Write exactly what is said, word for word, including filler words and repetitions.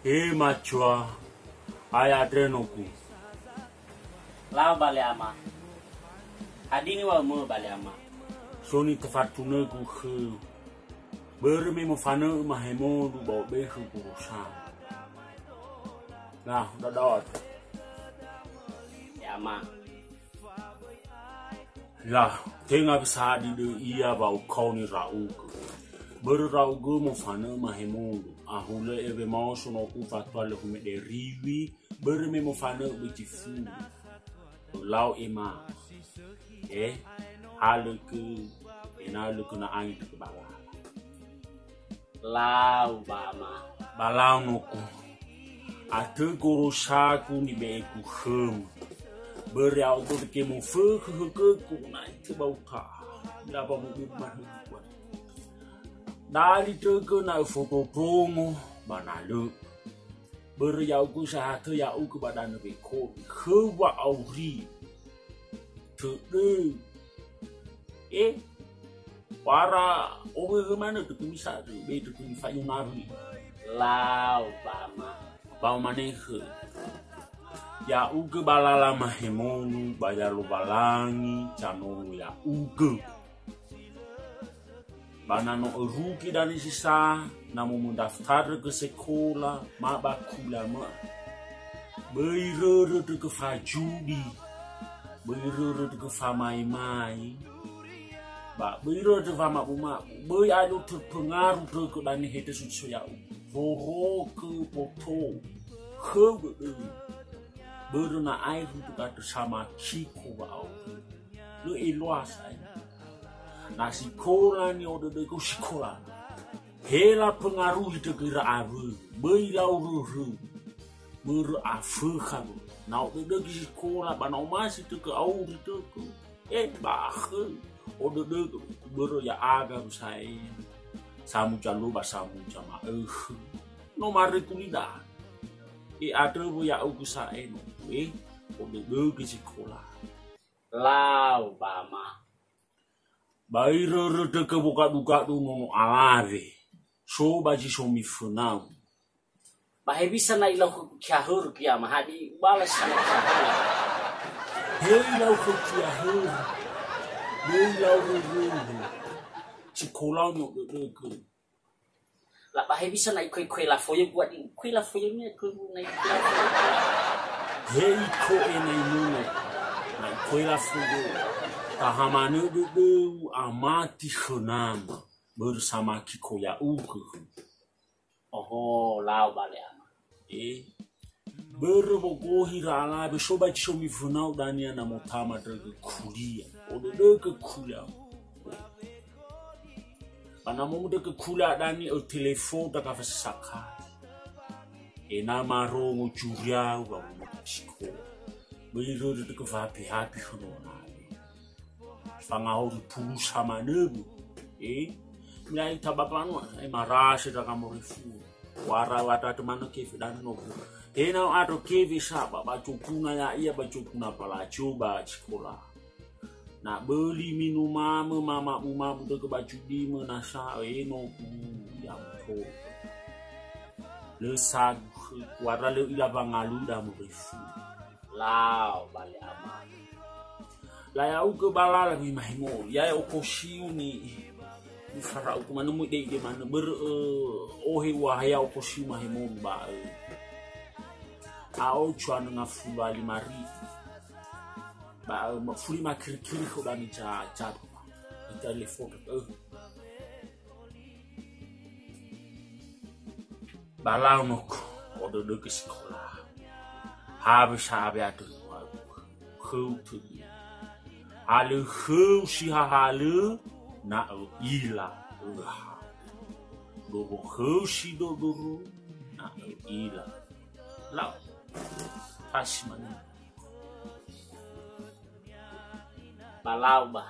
He matua, ae andre nogu. Lau bale ama. Hadia niŵa'ömö bale ama? So nitafatunögu khöu. Börö me mofanö'ö mahemolu ba obehö gorosa. Nah, dadao atu. Ya ama. Lah, tenga besadi döi ia wa ukaoni ra'ugö. Börö ra'ugö mofanö mahemolu. Ahulö ewe maoso no ku fatua lö humede riwi, börö me mofanö böi zi fulu. Lau ema. Eh, halökö, enalö kö na angi tö ke bala. Lau ba ama. Ba lau noku. Atö gorosagu nibe'egu khömu. Börö ya'ugö ke mofökhö högögu na itö ba uta. Ila ba mu'ubu manö. Dali tögö na öfototrongo ba na lö. Börö ya'ugö sahatö ya'ugö ba danö wekobi. Khöu wa'auri. Tödö. Eh, bara ohöhö manö tökö misa'ö, be tökö mifa'io nawi. Lau ba ama. Ba umane khö. Ya'ugö ba lala mahemolu ba ya Lowalangi zanolo ya'ugö. Ba na no örugi dani si sa, na momöndaftarö gö sekola, ma ba kula mö. Böi rörö tökö fajudi, böi rörö tökö famaimai, ba böi rörö tökö famabu-mabu, böi alu töpengaru tökö dani hete suciso ya'u. Rorokö poto, khöu dödöu. Börö na aeru tökö atö sama kiko wa'auri. Lö eluasa. Na sikola ni'odödögö sikola. Hela pengaruhi tögöra awö. Böi lau rörö. Börö afökha bö. Na odödögö sikola, ba na omasi tökö auri tökö. Eh, ba akhö. Odödögö. Börö ya'aga rusae. Samuza lo ba samuza ma'ökhö. No maröi kulida. E andrö wö ya'ugö sa'ae no. Eh, odödögö sikola. Lau ba ama. Ba irörö tökö wogadu-gadu nono alawe. So ba zi so mifönau. Ba hewisa na ilau khögu kiahörö kia ama, hadia ubala si na kiahörö? He ilau khöu kiahörö. He ilau röröu. Sikolau no dödögö. La ba hewisa na ikoe-koe lafoyo gua di koe lafoyo nia koe na ikoe lafoyo. He ikoe na inono. Na ikoe lafoyo. Tahamanö dödöu amati khönama. Börö sama kiko ya'ugö. Oho, lau bale ama. Eh. Börö wogohi ra alawe so ba zi so mifönau dania na motama dödögö kulia. Odödögö kulia. Ba na momödögö kulia dani ö telefon da ka fasasaka. Ena marongo zuriau ba mo sikola. Börö dödögö fahapi-hapi khönö alawe. Fangahori pulusa manö. Eh, mulai tabapa nu, eh, marase daga morifu. Wara wata temanö kefe dan nogu. Tenau ato kefe sa ba, ba zoguna ya'ia, ba zoguna palaco ba sikola. Na böli minumamö, mamabu-mabu tökö ba judimö nasa, eh, nogu, ya mpo. Lö sagu, wara lö ila wangalui da morifu. Lau bale ama. La ya'ugö ba lala mi mahemolu. Ya okosiu ni, ni fara'uku manö mu ide-ide manö. Börö, eh, ohe uaha ya okosiu mahemolu ba, eh. Ao cuanö ngafulu a lima ribu. Ba, eh, ma-, fuli makiri-kiri kho dani ca-, ca-, ita lefo, eh. Ba lau noku, odödögö sikola. Hawö sa awe andrö khöu tödö. Halö khöu si hahalö, na ö'ila öha. Dobo khöu si dodoro, na ö'ila. Lau. Tasi manö. Ba lau ba.